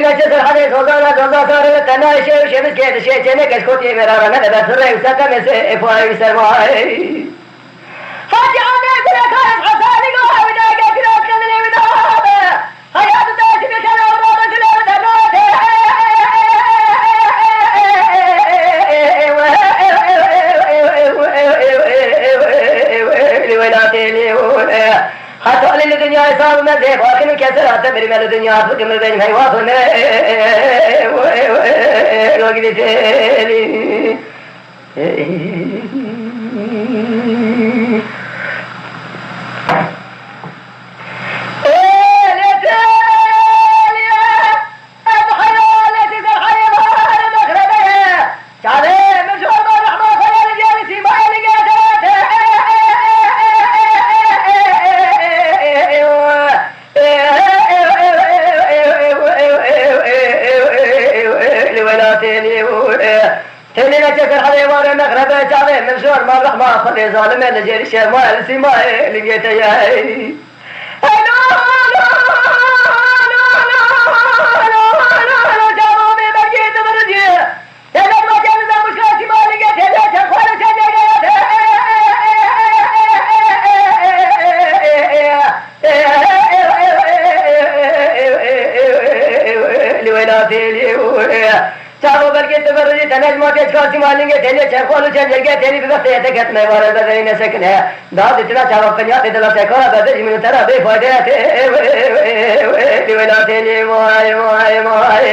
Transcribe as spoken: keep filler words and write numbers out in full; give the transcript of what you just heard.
Çi serhedê zozana zoza karê te nayê şê û şê biskê dişê çênê keşkotiyê vêrara ne debe sirrê û seqemê sê ê poyê wî sermayê. Fatî Amê gule karêz Hesanî go ew da ge kiraz kendinê wî da be. Hayat te şibî kena wî da be gule wî da nate. Li welatê lê Heta li li dinyayê sar û mezê bakin û keser hate birî me li dinya bikim li bêjim heywa xwe me. Wagirê têlî. Ê, lê têlî. Em xeyalekî ser heyvana mexrebe ye. Çavê min ji orba rehma xwe ya li diyarî sîmayê li gerdete. Li welatê lê û. Têlî neçe ser heyvana mexrebe çavê min ji orba rehma xwe lê zalime li jêrî şerma li sîmayê li gete ye. Li welatê lê û. Çaxo belkê tu verijî te necma tê çikar sîma lingê têlê çend xwal û çend yergê têlî bi vextê ye te ketime êvarê bezerî nesekine. Da ditina çaxo qenya tê dila sekara bezerî min û te ra bê fayde ye tê. Li welatê lê vay vay vay.